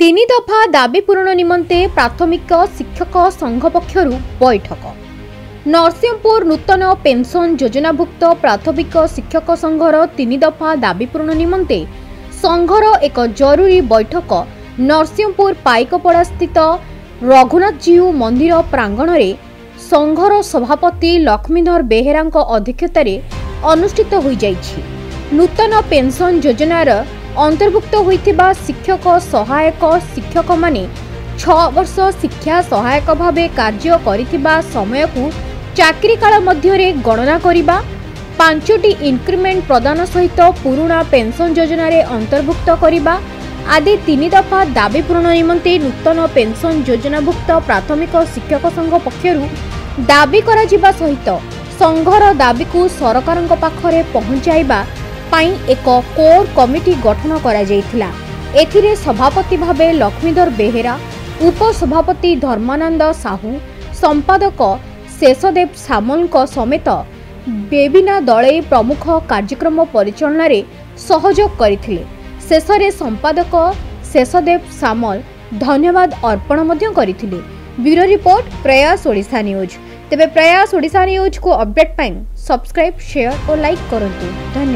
ତିନି ଦଫା ଦାବି ପୂରଣ ନିମନ୍ତେ ପ୍ରାଥମିକ ଶିକ୍ଷକ ସଂଘ ପକ୍ଷରୁ ବୈଠକ। ନରସିଂହପୁର ନୂତନ ପେନ୍ସନ୍ ଯୋଜନାଭୁକ୍ତ ପ୍ରାଥମିକ ଶିକ୍ଷକ ସଂଘର ତିନି ଦଫା ଦାବି ପୂରଣ ନିମନ୍ତେ ସଂଘର ଏକ ଜରୁରୀ ବୈଠକ ନରସିଂହପୁର ପାଇକପଡ଼ାସ୍ଥିତ ରଘୁନାଥଜୀଉ ମନ୍ଦିର ପ୍ରାଙ୍ଗଣରେ ସଂଘର ସଭାପତି ଲକ୍ଷ୍ମୀଧର ବେହେରାଙ୍କ ଅଧ୍ୟକ୍ଷତାରେ ଅନୁଷ୍ଠିତ ହୋଇଯାଇଛି। ନୂତନ ପେନ୍ସନ୍ ଯୋଜନାର ଅନ୍ତର୍ଭୁକ୍ତ ହୋଇଥିବା ଶିକ୍ଷକ, ସହାୟକ ଶିକ୍ଷକମାନେ 6 ବର୍ଷ ଶିକ୍ଷା ସହାୟକ ଭାବେ କାର୍ଯ୍ୟ କରିଥିବା ସମୟକୁ ଚାକିରି କାଳ ମଧ୍ୟରେ ଗଣନା କରିବା, 5ଟି ଇନକ୍ରିମେଣ୍ଟ ପ୍ରଦାନ ସହିତ ପୁରୁଣା ପେନ୍ସନ୍ ଯୋଜନାରେ ଅନ୍ତର୍ଭୁକ୍ତ କରିବା ଆଦି ତିନି ଦଫା ଦାବି ପୂରଣ ନିମନ୍ତେ ନୂତନ ପେନ୍ସନ୍ ଯୋଜନାଭୁକ୍ତ ପ୍ରାଥମିକ ଶିକ୍ଷକ ସଂଘ ପକ୍ଷରୁ ଦାବି କରାଯିବା ସହିତ ସଂଘର ଦାବିକୁ ସରକାରଙ୍କ ପାଖରେ ପହଞ୍ଚାଇବା ପାଇଁ ଏକ କୋର୍ କମିଟି ଗଠନ କରାଯାଇଥିଲା। ଏଥିରେ ସଭାପତି ଭାବେ ଲକ୍ଷ୍ମୀଧର ବେହେରା, ଉପସଭାପତି ଧର୍ମାନନ୍ଦ ସାହୁ, ସମ୍ପାଦକ ଶେଷଦେବ ସାମଲଙ୍କ ସମେତ ବେବିନା ଦଳେଇ ପ୍ରମୁଖ କାର୍ଯ୍ୟକ୍ରମ ପରିଚାଳନାରେ ସହଯୋଗ କରିଥିଲେ। ଶେଷରେ ସମ୍ପାଦକ ଶେଷଦେବ ସାମଲ ଧନ୍ୟବାଦ ଅର୍ପଣ ମଧ୍ୟ କରିଥିଲେ। ବ୍ୟୁରୋ ରିପୋର୍ଟ, ପ୍ରୟାସ ଓଡ଼ିଶା ନ୍ୟୁଜ୍। ତେବେ ପ୍ରୟାସ ଓଡ଼ିଶା ନ୍ୟୁଜ୍କୁ ଅପଡେଟ୍ ପାଇଁ ସବସ୍କ୍ରାଇବ୍, ସେୟାର ଓ ଲାଇକ୍ କରନ୍ତୁ। ଧନ୍ୟବାଦ।